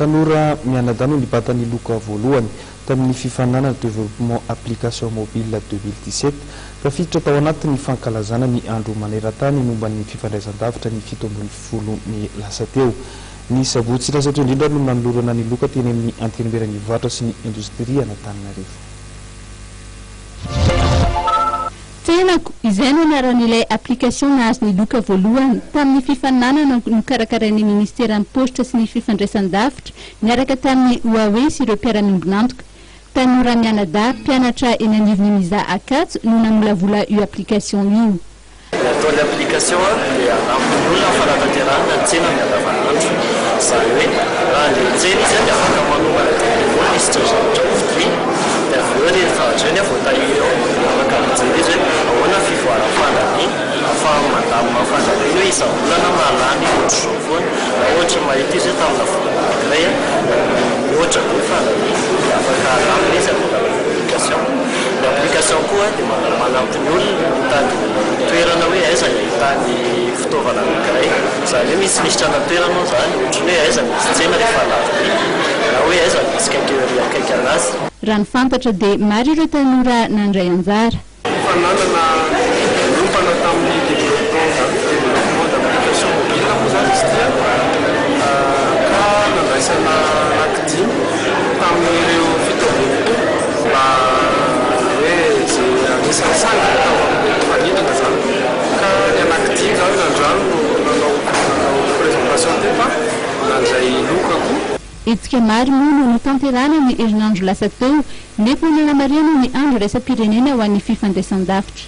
Tanora mianadahy no nibata ny loka voalohany tamin'ny fifaninanana Développement Application Mobile 2017. Tafiditra tao anatin'ny fankalazana ny andro maneran-tany momba ny fifandraisan-davitra ny 17 mey lasa teo. Ny sabotsy lasa teo indrindra no nanolorana ny loka teny amin'ny Antenimieran'ny Varotra sy ny Indostria an'Antananarivo. Tsenako, izay no anaran'ilay application nahazo ny loka voalohany tamin'ny fifaninanana nokarakarain'ny Ministeran'ny Paositra sy ny Fifandraisan-davitra niaraka tamin'ny Huawei sy ireo mpiara-miombon'antoka. Tanora mianadahy mpianatra eny anivon'ny Miza Ankatso no namolavola io application io. Ny ataon'ny application dia hanampy ny olona amin'ny fanatanterahana ny tsena amin'ny andavanandro. Izany hoe raha handeha hiantsena izy dia afaka manomana dia voa lisitra ny zavatra hovidiany dia avy eo rehefa hatreny voatahiry ao dia afaka mijery izy hoe ahoana ny fivoaran'ny fandaniana, ahafahany mandamina ny fandaniana hoe isam-bolana mahalany ohatr'izao foana. Raha ohatra mahita izy hoe tamina volana anankiray mihoatra be ny fandaniana dia afaka alamina izy amin'ny alalan'ny application. Ny application koa dia manampy ny olona mitady toerana hoe aiza ny ahitany fitaovana anankiray. Izany hoe misy lisitra-na toerana ao izany, ohatran'ny hoe aiza misy tsena rehefa alarobia, na hoe aiza misy quincaillerie akaiky anazy. Raha ny fantatra dia maro ireo tanora nandray anjara. Fananana niompana tamin'ny développement développement d'application mobile moa izany izy ity ka nandraisana anankidimy tamin'ireo 67 mba hoe izay anisan'ny sangany tao amin'ilay mpifaninana izany ka ny anankidimy izany nandrano no nanao nanao présentation teo fa nandray loka koa. Hetsika maro moa no notanterahana ny herinandro lasa teo, nefa nanamarihana ny andro iraisam-pirenena ho an'ny fifandraisan-davitra.